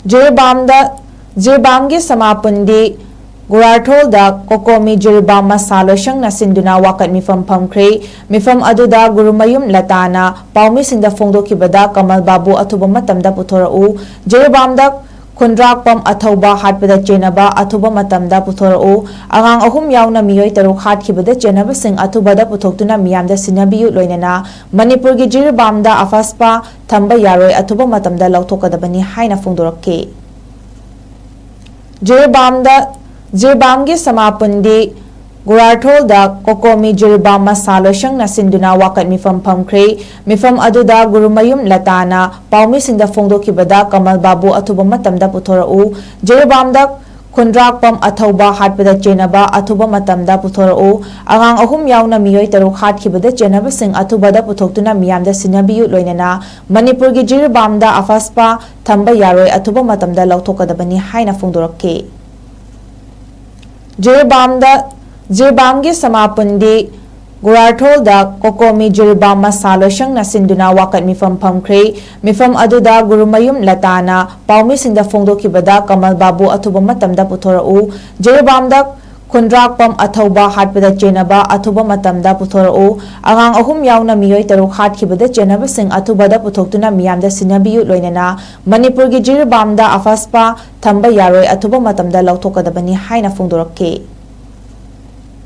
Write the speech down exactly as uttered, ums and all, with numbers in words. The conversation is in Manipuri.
ꯖꯤꯔꯤꯕꯥꯝꯗ ꯖꯤꯔꯤꯕꯥꯝꯒꯤ ꯁꯃꯥꯄꯨꯟꯗꯤ ꯒꯨꯔꯥꯔꯊꯣꯜꯗ ꯀꯣꯀꯣꯃꯤ ꯖꯤꯔꯤꯕꯥꯝ ꯃꯁꯥ ꯂꯣꯏꯁꯪꯅ ꯁꯤꯟꯗꯨꯅ ꯋꯥꯀꯠ ꯃꯤꯐꯝ ꯐꯝꯈ꯭ꯔꯦ꯫ ꯃꯤꯐꯝ ꯑꯗꯨꯗ ꯒꯨꯔꯨꯃꯌꯨꯝ ꯂꯇꯥꯅ ꯄꯥꯎꯃꯤꯁꯤꯡꯗ ꯐꯣꯡꯗꯣꯛꯈꯤꯕꯗ ꯀꯃꯜ ꯕꯥꯕꯨ ꯑꯊꯨꯕ ꯃꯇꯝꯗ ꯄꯨꯊꯣꯔꯛꯎ, ꯖꯤꯔꯤꯕꯥꯝꯗ ꯈꯨꯟꯗ꯭ꯔꯥꯛꯄꯝ ꯑꯊꯧꯕ ꯍꯥꯠꯄꯗ ꯆꯦꯟꯅꯕ ꯑꯊꯨꯕ ꯃꯇꯝꯗ ꯄꯨꯊꯣꯔꯛꯎ, ꯑꯉꯥꯡ ꯑꯍꯨꯝ ꯌꯥꯎꯅ ꯃꯤꯑꯣꯏ ꯇꯔꯨꯛ ꯍꯥꯠꯈꯤꯕꯗ ꯆꯦꯟꯅꯕꯁꯤꯡ ꯑꯊꯨꯕꯗ ꯄꯨꯊꯣꯛꯇꯨꯅ ꯃꯤꯌꯥꯝꯗ ꯁꯤꯟꯅꯕꯤꯌꯨ, ꯂꯣꯏꯅꯅ ꯃꯅꯤꯄꯨꯔꯒꯤ ꯖꯤꯔꯤꯕꯥꯝꯗ ꯑꯐꯁꯄꯥ ꯊꯝꯕ ꯌꯥꯔꯣꯏ, ꯑꯊꯨꯕ ꯃꯇꯝꯗ ꯂꯧꯊꯣꯛꯀꯗꯕꯅꯤ ꯍꯥꯏꯅ ꯐꯣꯡꯗꯣꯔꯛꯈꯤ꯫ ꯖꯤꯔꯤꯕꯥꯝꯗ ꯖꯤꯔꯤꯕꯥꯝꯒꯤ ꯁꯃꯥꯄꯨꯟꯗꯤ ꯒꯨꯔꯥꯔꯊꯣꯜꯗ ꯀꯣꯀꯣꯃꯤ ꯖꯤꯔꯤꯕꯥꯝ ꯃꯁꯥ ꯂꯣꯏꯁꯪꯅ ꯁꯤꯟꯗꯨꯅ ꯋꯥꯀꯠ ꯃꯤꯐꯝ ꯐꯝꯈ꯭ꯔꯦ꯫ ꯃꯤꯐꯝ ꯑꯗꯨꯗ ꯒꯨꯔꯨꯃꯌꯨꯝ ꯂꯇꯥꯅ ꯄꯥꯎꯃꯤꯁꯤꯡꯗ ꯐꯣꯡꯗꯣꯛꯈꯤꯕꯗ ꯀꯃꯜ ꯕꯥꯕꯨ ꯑꯊꯨꯕ ꯃꯇꯝꯗ ꯄꯨꯊꯣꯔꯛꯎ, ꯖꯤꯔꯤꯕꯥꯝꯗ ꯈꯨꯟꯗ꯭ꯔꯥꯛꯄꯝ ꯑꯊꯧꯕ ꯍꯥꯠꯄꯗ ꯆꯦꯟꯅꯕ ꯑꯊꯨꯕ ꯃꯇꯝꯗ ꯄꯨꯊꯣꯔꯛꯎ, ꯑꯉꯥꯡ ꯑꯍꯨꯝ ꯌꯥꯎꯅ ꯃꯤꯑꯣꯏ ꯇꯔꯨꯛ ꯍꯥꯠꯈꯤꯕꯗ ꯆꯦꯟꯅꯕꯁꯤꯡ ꯑꯊꯨꯕꯗ ꯄꯨꯊꯣꯛꯇꯨꯅ ꯃꯤꯌꯥꯝꯗ ꯁꯤꯟꯅꯕꯤꯌꯨ, ꯂꯣꯏꯅꯅ ꯃꯅꯤꯄꯨꯔꯒꯤ ꯖꯤꯔꯤꯕꯥꯝꯗ ꯑꯐꯁꯄꯥ ꯊꯝꯕ ꯌꯥꯔꯣꯏ, ꯑꯊꯨꯕ ꯃꯇꯝꯗ ꯂꯧꯊꯣꯛꯀꯗꯕꯅꯤ ꯍꯥꯏꯅ ꯐꯣꯡꯗꯣꯔꯛꯈꯤ꯫ ꯖꯤꯔꯤꯕꯥꯝꯗ ꯖꯤꯔꯤꯕꯥꯝꯒꯤ ꯁꯃꯥꯄꯨꯟꯗꯤ ꯒꯨꯔꯥꯔꯊꯣꯜꯗ ꯀꯣꯀꯣꯃꯤ ꯖꯤꯔꯤꯕꯥꯝ ꯃꯁꯥ ꯂꯣꯏꯁꯪꯅ ꯁꯤꯟꯗꯨꯅ ꯋꯥꯀꯠ ꯃꯤꯐꯝ ꯐꯝꯈ꯭ꯔꯦ꯫ ꯃꯤꯐꯝ ꯑꯗꯨꯗ ꯒꯨꯔꯨꯃꯌꯨꯝ ꯂꯇꯥꯅ ꯄꯥꯎꯃꯤꯁꯤꯡꯗ ꯐꯣꯡꯗꯣꯛꯈꯤꯕꯗ ꯀꯃꯜ ꯕꯥꯕꯨ ꯑꯊꯨꯕ ꯃꯇꯝꯗ ꯄꯨꯊꯣꯔꯛꯎ, ꯖꯤꯔꯤꯕꯥꯝꯗ ꯈꯨꯟꯗ꯭ꯔꯥꯛꯄꯝ ꯑꯊꯧꯕ ꯍꯥꯠꯄꯗ ꯆꯦꯟꯅꯕ ꯑꯊꯨꯕ ꯃꯇꯝꯗ ꯄꯨꯊꯣꯔꯛꯎ, ꯑꯉꯥꯡ ꯑꯍꯨꯝ ꯌꯥꯎꯅ ꯃꯤꯑꯣꯏ ꯇꯔꯨꯛ ꯍꯥꯠꯈꯤꯕꯗ ꯆꯦꯟꯅꯕꯁꯤꯡ ꯑꯊꯨꯕꯗ ꯄꯨꯊꯣꯛꯇꯨꯅ ꯃꯤꯌꯥꯝꯗ ꯁꯤꯟꯅꯕꯤꯌꯨ, ꯂꯣꯏꯅꯅ ꯃꯅꯤꯄꯨꯔꯒꯤ ꯖꯤꯔꯤꯕꯥꯝꯗ ꯑꯐꯁꯄꯥ ꯊꯝꯕ ꯌꯥꯔꯣꯏ, ꯑꯊꯨꯕ ꯃꯇꯝꯗ ꯂꯧꯊꯣꯛꯀꯗꯕꯅꯤ ꯍꯥꯏꯅ ꯐꯣꯡꯗꯣꯔꯛꯈꯤ꯫